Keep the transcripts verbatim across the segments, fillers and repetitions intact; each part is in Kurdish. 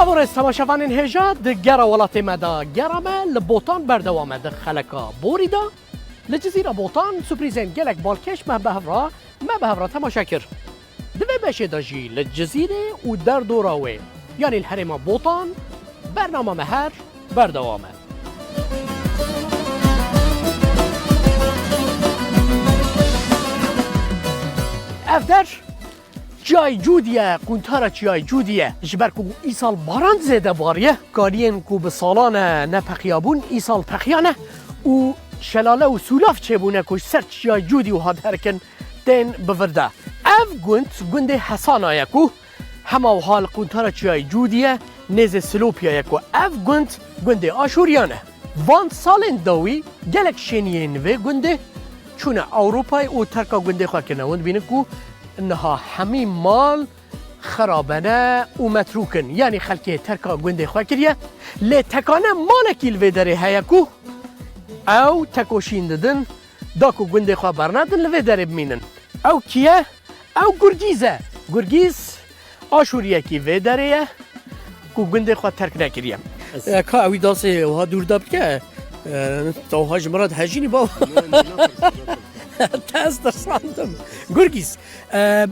Rêz temaşevanên hêja, di gera welatê me de gera me li Botan berdewam e. Di xeleka borî de li Cizîra Botan surprîzên gelek balkêş me bi hev re, me bi hev re temaşe kir. Di vê beşê de jî li Cizîrê û derdora wê, yanî li herêma Botan, bernama me her berdewam e. Ev der Çiyayê Cûdî ye, quntara Çiyayê Cûdî ye. Ji ber ku îsal baran zêde bariye, kaliyên ku bi salan e nepeqiyabûn, îsal peqiyane û şelale û sûlav çêbûne ku ji ser Çiyayê Cûdî wiha diherikin, tên bi vir de. Ev gund, gundê Hesana ye ku hema wiha li quntara Çiyayê Cûdî ye, nêzê Silopiyê ye ku ev gund, gundê Aşûriyan e. Van salên dawî gelek şêniyên vê gundê çûne Ewropayê û terka gundê xwe kirine. Hûn dibînin ku niha hemî mal xerabene û metrûk in. Yanî xelkê terka gundê xwe kiriye. Lê tekane malekî li vê derê heye ku ew tekoşîn didin, da ku gundê xwe bernedin, li vê derê bimînin. Ew kî ye? Ew Gurgîz e. Gurgîz Aşûriyekî vê derê ye ku gundê xwe terk nekiriye. E, ka ewî dasê wiha dûr da bike, e, te wiha ji min re dihejînî baba. Ne, ne, ne, ne, ne. Te ez tirsandim. Gurgîz, e,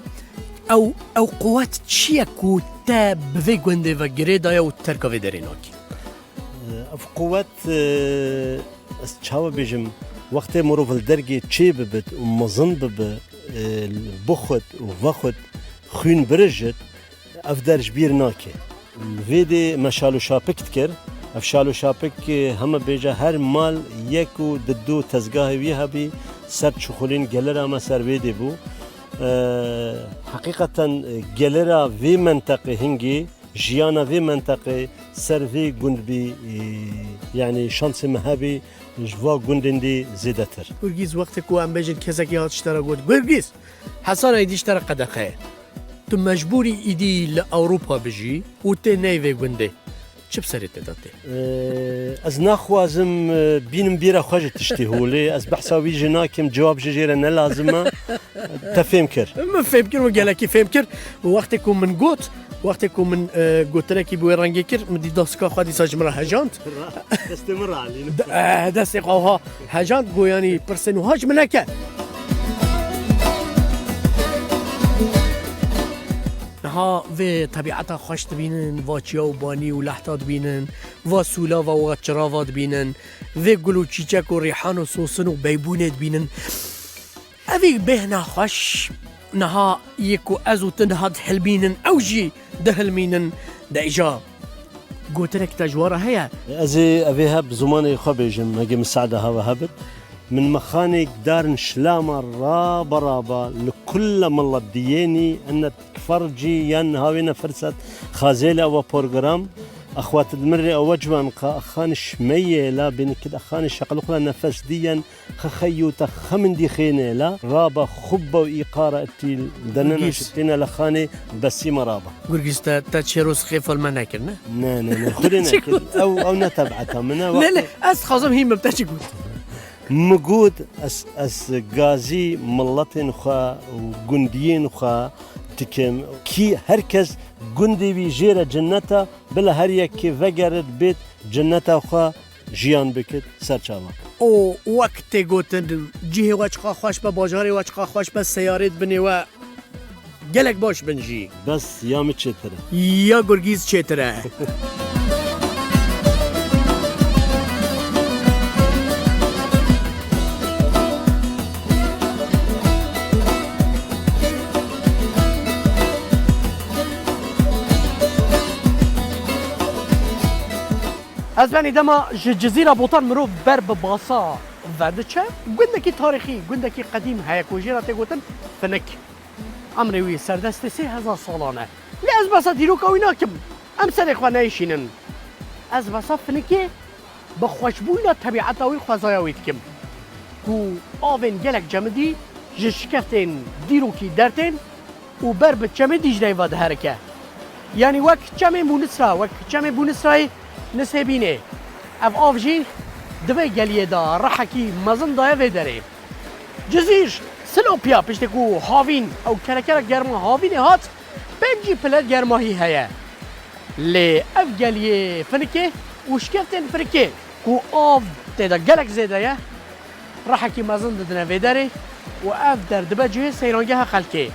ew, ew quwet çi ye ku te bi vê gundê ve girê daye û terka vê derê nakî? Ev quwet, e, ez çawa bêjim, wextê mirov li dergê çê bibit û mezin bibi, e, bixwit û vexwit, xwîn birijit, ev der ji bîr nake. Vê dê me şal û şapik dikir. Ev şal û şapik, e, heme bêje her mal yek û didu tezgahê wî hebî, ser çixulîn gelira me ser vê dê bû. E, heqîqeten, e, gelira vê menteqê hingê, jiyana vê menteqê ser vê gund bî, e, yanî şansê me hebî ji va gundên dî zêdetir. Gurgîz, wextê ku em bêjin kesekî hat ji te re got, Gurgîz, Hesana êdî ji te re qedexe ye. Tu mecbûrî êdî li Ewropa bijî û tê neyê vê gundê. Çi bi serê te de tê? Ee, ez naxwazim, e, bînim bîra xwe ji tiştê holê. Ez behsa wî jî nakim, cewab jî jê re ne lazim e. Te fêm kir. Min fêm kir, min gelekî fêm kir. Wextê ku min got, wextê ku min, e, gotinekî bi wê rengê kir, min dî desteka xwe dîsa ji min re hejand. Destê min re alî. De-, e, destê xwe wiha hejand, got, yanî pirsên wiha ji min neke. Niha vê tebîeta xweş dibînin, va çiya û banî û lehta dibînin, va sûlava, va çirava dibînin, vê gul û çîçek û rîhan û sosin û beybûnê dibînin. Evî bêhna xweş niha yê ku ez û tu niha dihilmînin, ew jî dihilmînin, de îja gotinek te ji we re heye? Ez ê evê heb zimanê xwe bêjim, hegê misaada hava hebit. Min mexanê darin şilama raba raba li kulle milet diyênî, ene kifar cî yan niha wê ne firset, xazê li ewa program, exwat di min rê ewa ciwan qa, exan şmeyê la bênikit, exan şeqil xula nefes diyen, Xexeyû te xemindî xênê la, raba xubbe û îqara etîl denena Gurgîz. Şitîne le xanê besî me raba. Gurgîz te, te çêro sixê fol me nekir, ne? Ne, ne, ne, xwedê Çi nekir. Got? Ew, ew ne tebeta min e. Ne, ne, wextê ez dixwazim hîn bim, te çi got? Min got, ez, ez gazî miletên xwe û gundiyên xwe dikim. Kî her kes gundê wî jê re cinneta, bila her yekê vegerit bêt cinneta xwe jiyan bikit ser çavan. Û wek tê gotin, cihê we çiqa xweş be, bajarê we çiqa xweş be, seyarê di binê we gelek baş bin jî. Bes ya min çêtir e. Ya Gurgîz çêtir e. Ez benî dema ji Cizîra Botan mirov ber bi basa vediçe, gundekî tarîxî, gundekî qedîm heye ku jê re tê gotin Finik. Emrê wî serdestê sê hezar salan e. Lê ez behsa dîroka wî nakim. Em serê xwe neyşînin. Ez behsa Finikê bi xweşbûyîna tebîeta wî, xwezaya wî dikim. Ku avên gelek cemidî ji şikeftên dîrokî dertên û ber bi çemê Dîcleyê ve diherike. Yanî wek çemê Mûnisra, wek çemê Bûnisrayê Nisêbînê. Ev av jî di vê geliyê de rehekî mezin daye vê derê. Cizîr, Silopiya, piştî ku havîn ew kerekera germa havînê hat, pêncî pile germahî heye. Lê ev geliyê finikê û şikeftên firikê ku av tê de gelek zêde ye, rehekî mezin didine vê derê û ev der dibe cihê seyrangeha xelkê.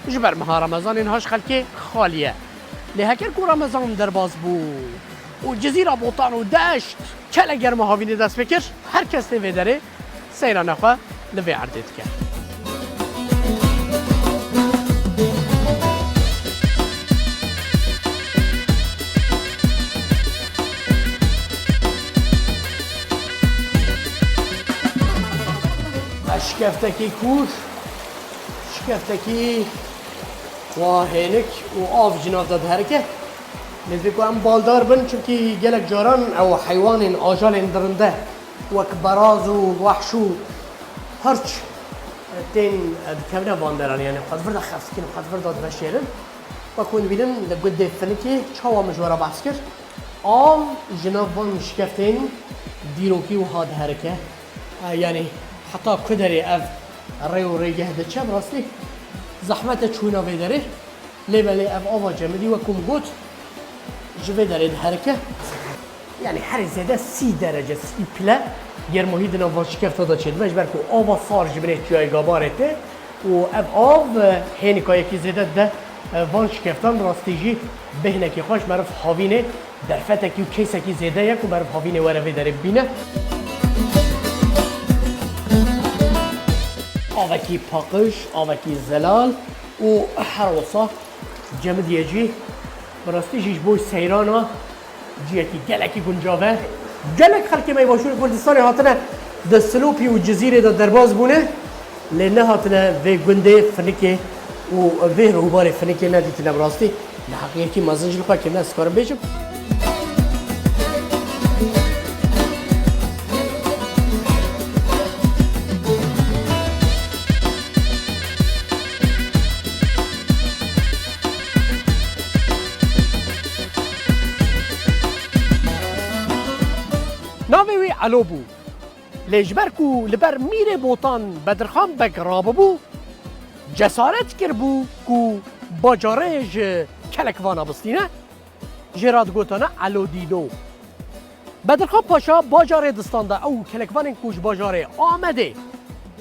Ji ber meha Remezanê niha ji xelkê xalî ye. Lê heker ku Remezan derbas bû û Cizîra Botan û Deşt kele germa havînê dest pê kir, her kes tê vê derê seyrana xwe li vê erdê dike. Şikeftekî kûr, şikeftekî wa hênik û av ji nav de diherike. Lê divê ku em baldar bin, çimkî gelek caran ew heywanên ajalên dirinde wek beraz û wehş û hirç tên dikevine van deran, yanî xwe di vir de xefikin, xwe di vir de diveşêrin. Wek hûn dibînin, li gundê Finikê çawa min ji we re behs kir, av ji nav van şikeftên dîrokî wiha diherike. E, yanî heta ku derê ev rê û rêgeh diçe, bi rastî zehmet e çûna vê derê. Lê belê ev ava cemidî, wek ku min got, ji vê derê diherike. Yanî herî zêde sî derece, sî pile germohî di nav van şikefta de çêdibe, ji ber ku ava sar ji binê çiyayê Gabarê tê û ev av, e, hênika yekî zêde dide, e, van şikeftan, rastî jî bêhnekî xweş, meriv havînê derfetekî û keysekî zêde ye ku meriv havînê were vê derê bibîne. Avekî paqij, avekî zelal û her wisa cemidiyê jî bi rastî jî ji bo seyrana ciyekî gelekî guncav e. Gelek xelkê me yê Başûrê Kurdistanê hatine di Silopî û Cizîrê de derbas bûne, lê nehatine vê gundê Finikê û vê rûbarê Finikê nedîtine bi rastî. Li heqiyekî mezin jî li xwe kirine, ez karim bêjim. Navê wî Elo bû. Lê ji ber ku li ber Mîrê Botan Bedirxan Beg rabibû, cesaret kiribû ku bajarê ji kelekvana bistîne, jê re digotane Elo Dîno. Bedirxan Paşa bajarê distanda, ew kelekvanên ku ji bajarê Amedê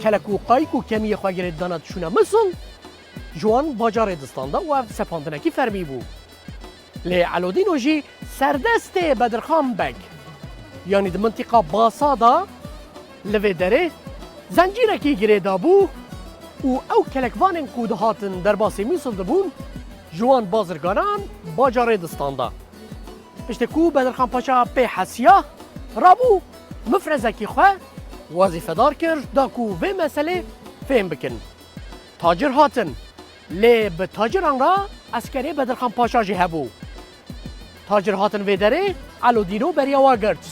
kelek û qayik û kemiyê xwe girêdana diçûne Misil, ji wan bajarê distanda û ev sepandinekî fermî bû. Lê Elo Dîno jî serdestê Bedirxan Beg, yanî di mintîqa Basa de li vê derê zencîrekî girêdabû û ew kelekvanên ku dihatin derbasî Mûsil dibûn, ji wan bazirganan bajarê distanda. Piştî ku Bedirxan Paşa pê hesiya, rabû mifrezekî xwe wezîfedar kir, da ku vê meselê fêm bikin. Tacir hatin, lê bi taciran re eskerê Bedirxan Paşa jî hebû. Tacir hatin vê derê, Elo Dîno beriya wan girt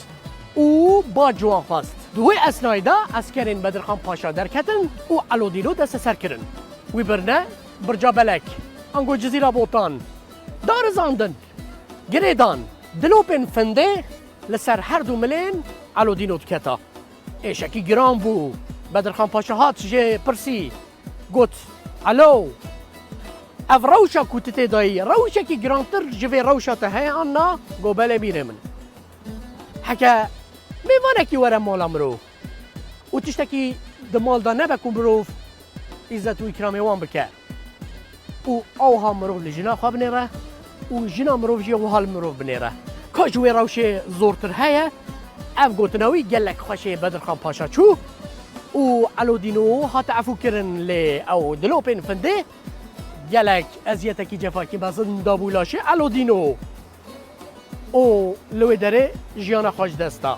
û bac ji wan xwest. Di wê esnayê de eskerên Bedirxan Paşa derketin û Elo Dîno desteser kirin. Wî birine Birca Belek, ango Cizîra Botan, darizandin, girêdan, dilopên findê li ser her du milên Elo Dîno diketa. Êşekî giran bû. Bedirxan Paşa hat jê pirsî. Got, Elo, ev rewşa ku tu tê de yî, rewşekî girantir ji vê rewşa te heye an na? Got, belê mîrê min. Heke mêvanekî were mala mirov û tiştekî di mal de nebe ku mirov îzzet û îkramê wan bike. Û ewha mirov li jina xwe binêre û jina mirov jî wiha li mirov binêre. Ka ji wê rewşê zortir heye? Ev gotina wî gelek xweşê Bedirxan Paşa çû û Elo Dîno hate efû kirin, lê ew dilopên findê gelek eziyetekî cefakî mezin dabû laşê Elo Dîno û li wê derê jiyana xwe ji dest da.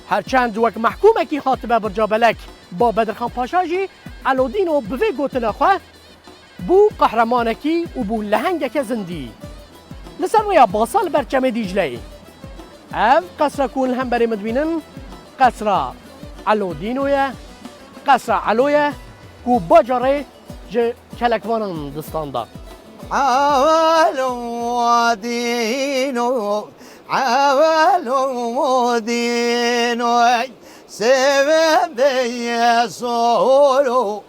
Her çend wek mehkûmekî hatibe Birca Belek ba Bedirxan Paşa jî, Elo Dîno bi vê gotina xwe bû qehremanekî û bû lehengeke zindî. Li ser rêya Basa li ber Çemê Dîcleyê. Ev qesra ku hûn li hemberê min dibînin, qesra Elo Dîno ye, qesra Elo ye ku bajarê ji kelekvanan distanda. Elo Dîno, Elo Dîno, seve beye solo,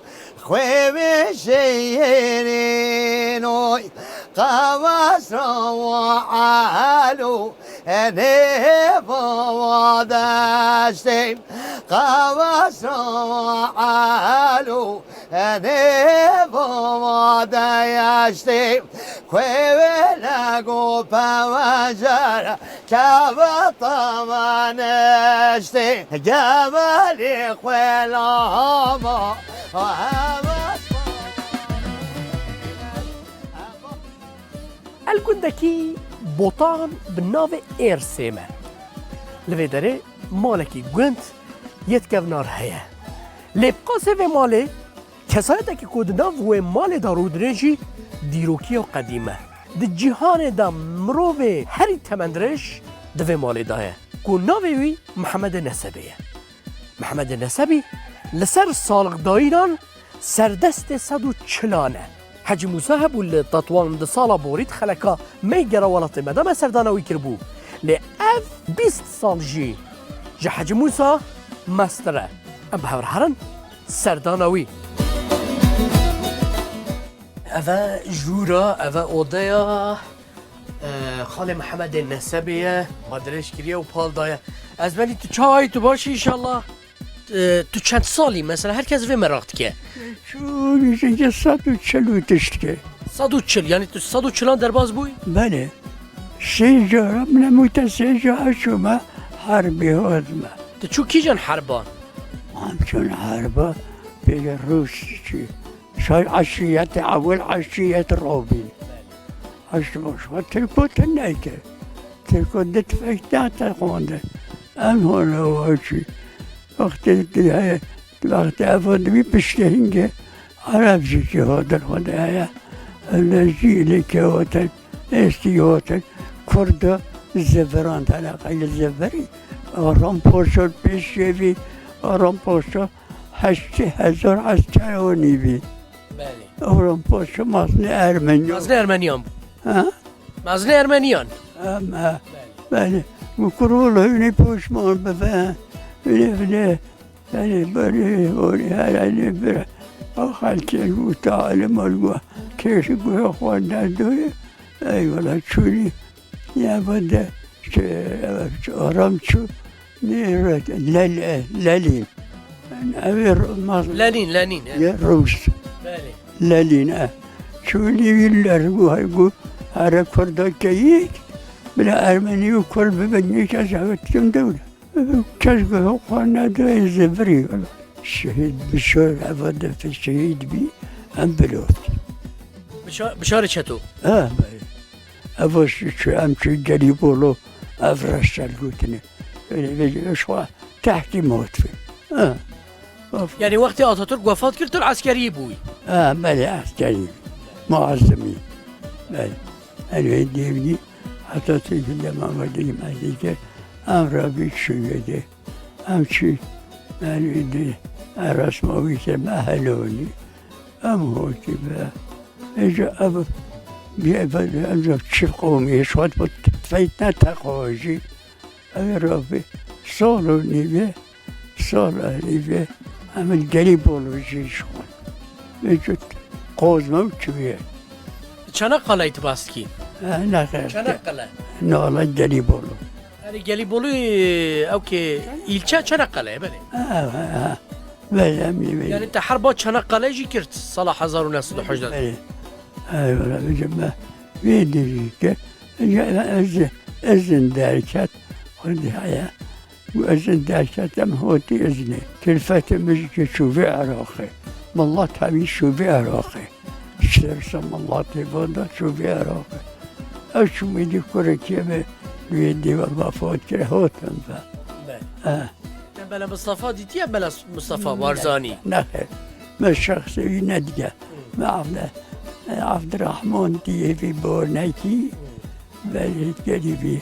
xwe ve şeyrîno. Qewes û elo nêva deştê, qewes û elo nêva deştê, kuê wêleg û pewencer, çava tavaniştê, gevelî xwelama, heves El gundekî Botan bi navê Êrsê me. Li vê derê malekî gund yê di kevnar heye. Lê bi qasê vê malê, kesayetekî ku di nav wê malê de rûdine jî dîrokiya qedîm e. Di cîhanê de mirovê herî temendirêj di vê malê de ye, ku navê wî Mihemedê Nesebê ye. Mihemedê Nesebî li ser salixdayînan serdestê sed û çilan e. Hecî Mûsa hebû li Tetwan di sala borî di xeleka Meygera welatê me de me serdana wî kiribû. Lê ev bîst sal jî ji Hecî Mûsa mestir e. Em bi hev re herin serdana wî. Eve jûra, eve odeya, e, xalê Mihemedê Nesebê ye. Ma dirêj kiriye û pal daye. Ez belî tu çawayî, tu baş î înşallah? E, tu çend salî? Mesela her kes vê meraq dike. Çû nêzîkî sed û çil û tiştke. Sed û çil, yanî tu sed û çilan derbas bûyî? Belê. Sê cara, min hemû te sê cara çûme herbê hatime. Tu çû kîjan herban? Em çûn herba pêle Rûs çû. Şay eşriyetê ewil eşriyet Robî. Eşt baş xwe Tirko tune ke. Tirko di tifek te te xwendin. Em hona wa çû. Wextê di heye, wextê ev dibî piştê hingê Ereb jî ki hadir xwe de heye. Ev ne jî lê kewatin, êstî hatin. Kurda ziviran tene qeyli zivirî. Aram Paşa pêşevî, Aram Paşa heştê hezar esker anî bî. Belê. Aram Paşa mezne Ermeniyan. Mezne Ermeniyan bû. Ha? Mezne Ermeniyan. Em, ha. Belê. Belê. Û kurol hûnê poşman bibe. Hûnê bile. Belê, belê, belê, herhalde bir. O halkê bu talim olgu. Keşi guya xwe derdoye. Eyvallah, çûnî. Ya bende, işte, Aram çû. Nê re-, Lel-, e, Lelîn. Yani, ev ê Ru-, ma-, Lenîn, Lenîn, e. Yê Rûs. Belê. Lelîn, e. Çûnî wî ler gu, hay gu, here Kurda keyik, bila Ermenî û Kurd bibin, yek ez evet kim dewle. Kes gu xwe nedoyê zivirî. Şehîd Bişar, eva defe şehîd bî, em bilot. Bişa-, Bişarê Çeto. Ha, belê. Ev çi, em çi Gelîbolo, ev reştel gotine. Öyle bir şu an tehkim otfin. Ha. Of. Yani wextê Atatürk wefat kir, tu eskerî bûyî? Ha, belê, eskerî. Muazzimî. Belê. Elbê devlî Atatürk'ün de Mehmet'in mezlike em rabî çûyede. Em çi, yani, di, Erasma wî ke me helonî. Em hotî be. Êca ev, bi ev, ev çi qomî, şuat bu feytne teqojî. Ev rabî, sol û nîve, sol û nîve, em in Gelîbolu jî şuat. Êca qozme û çiviye. Çanakkale'yî tu bas dikî? E, ne xeyr. Çanakkale. Nala Gelîbolu. Yani Gelîbolu, e, ew ki ilçe Çanakkale, belê. Ha, ha, ha. Belê, em ê, belê. Yani te herba Çanakkale jî kir sala hezar û neh sed û hejdeh. Belê. Eyvallah, bêje me vê derî ke, ya ez, ezin derket, xwedî heye. Û ezin derket, em hotî iznê. Tilfetê min jî ke çû vê Iraqê. Milet hemî çû vê Iraqê. Sersa miletê vanda çû vê Iraqê. Ew çû min dî kurekê me li wê dêva vefat kir, hatin ve. Belê. Eh. Te Mele Mistefa dîtiye, Mele Mistefa Barzanî? Nexêr. Me şexsê wî nedîye. Me Abde-, Abdirahman dîye vî bornekî. Belê, gelî vî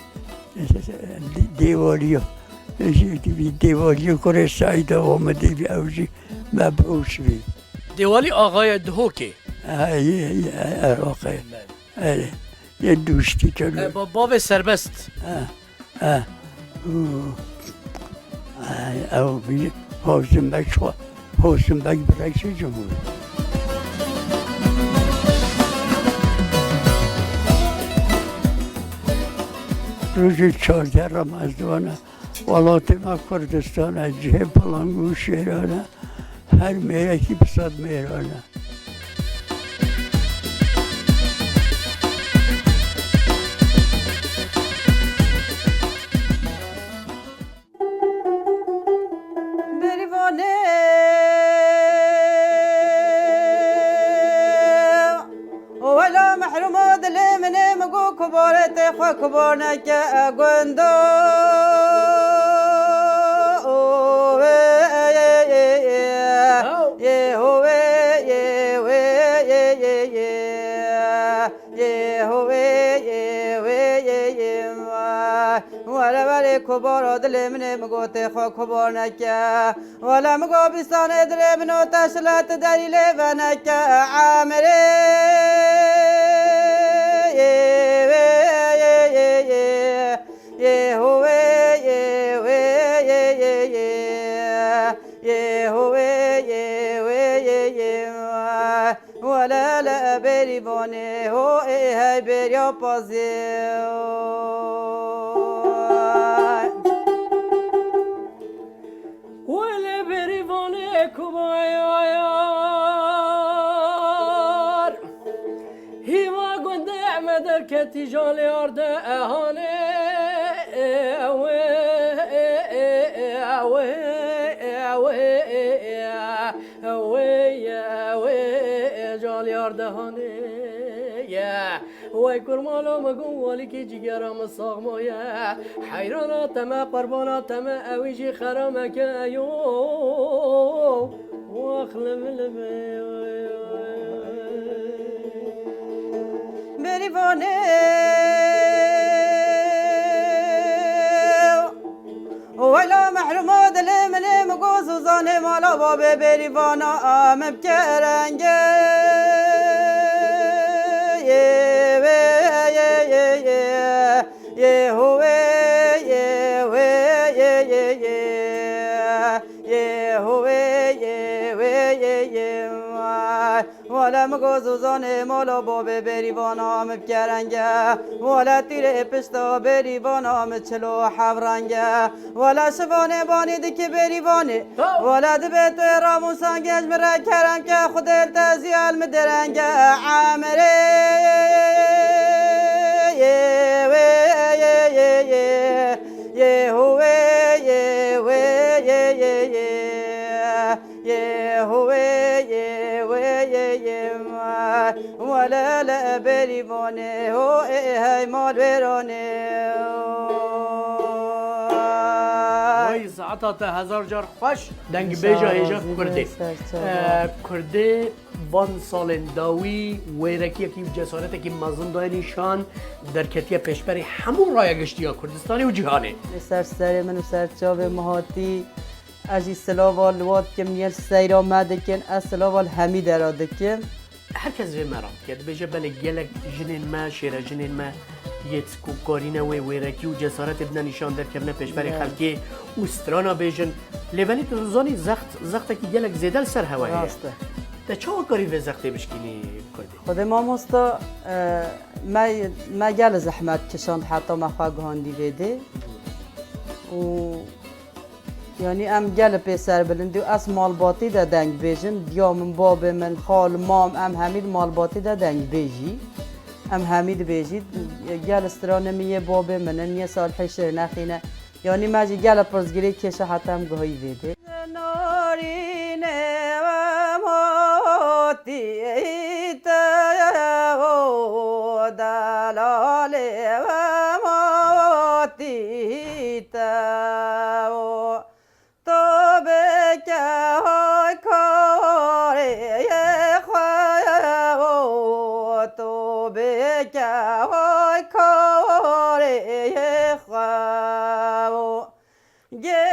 dêwaliyo. Jî vî dêwaliyo kurê Seîda Omidê vî ew jî me biroş vî. Dêwalî Axaya Dihokê. Ha, yê, yê, Iraqê. Belê. Erê, yê duştî kelo. E, ba-, bavê serbest. Ha, ha. Û, ay, ew bî, Hozim Beg xwe, Hozim Beg birekî cumhur. Rojê çardeh Remezana, welatê me Kurdistan e, cihê pilang û şêran e, her mêrekî bi sed mêran e. Berîvanê, wela mehrûmo dilê min ê, min got kuborê tê xwe kubor neke, e, gundo. Yê ho wê, yê wê, yê, yê, yê. Yê ho wê, yê wê, yê, yê, vay. Were were kuboro dilê min ê, min gotê xwe kubor neke. Wele min got bîstanê dilê min o te şilet derî lê veneke emirê. Yê wê, yê, yê, yê. Yê ho wê, yê wê, yê, yê, yê. Yê ho wê, yê wê, yê, yê, vay. Wele le berîvanê ho ê hey bêriya pazê. Wele berîvanê kubayayar. Hîva gundê me derketî jalê arde ehanê. Ewe, ewe, ewe, ewe, ewe, ewe, ewe, jalê arde hanê. Wey kurmalo me gun walîkî cîgera me sax maye. Heyrana te me, qurbana te me, ewî jî xerameke yo. Wax leve leve. Berîvanê. Wela mehrûmo dilê min ê, min got Suzanê mala babê Berîvana, a min bike renge. Yê wê, yê, yê, yê. Yê ho wê, yê wê, yê, yê, yê. Yê ho wê, yê wê, yê, yê, vay. Wele min got Suzanê mala babê Berîvana min bike renge. Wele tîrê pişta Berîvana min çil û heft renge. Wele şivanê banî dikî Berîvanê. Wele dibê tu ê ramûsan genc min re kerem ke Xwedê li te zî el min direnge emirê. Yê wê, yê, yê, yê. Yê ho wê, yê wê, yê, yê, yê. Yê ho wê, yê wê, yê, yê, vay. Wele le berîvanê ho ê hey malwêranê. Vay, saeta te hezar car xweş. Deng bêja hêja Kurdê. Ee, Kurdê van salên dawî wêrekiyekî û cesaretekî mezin daye nîşan, derketiye pêşberî hemû raya giştî ya Kurdistanê û cîhanê. Li ser serê min û ser çavê min hatî. Ez jî silava li wa dikim, yên seyra me dikin, ez silava li hemî dera dikim. Her kes vê me re dike, dibêje belê gelek jinên me, şêrejinên me yê çi ku karîne wê wêrekî û cesaretê bidine nîşan, derkevine pêşberê xelkê û strana bêjin. Lê belê tu dizanî zext, zextekî gelek zêde li ser hewa heye. Rast e. Te çawa karî vê zextê bişkînî Kurdê? Xwedê mamosta, e, me, me gelek zehmet kişand heta me xwe guhandî vê dê. Û Yanî em gelek pê serbilind û ez malbatî de deng bêjim. Diya min, babê min, xal, mam, em hemî di malbatî de deng bêjî. Em hemî dibêjî. Gelek stranê min yê babê min in, yê Salihê Şêrnexî ne. Yanî me jî gelek pirsgirêk kêşe heta em guhayî vê dê. Narînê we motî te o, delalê we motî te o. Tobê ke hay karê xwe o, tobê ke hay karê xwe o. Gê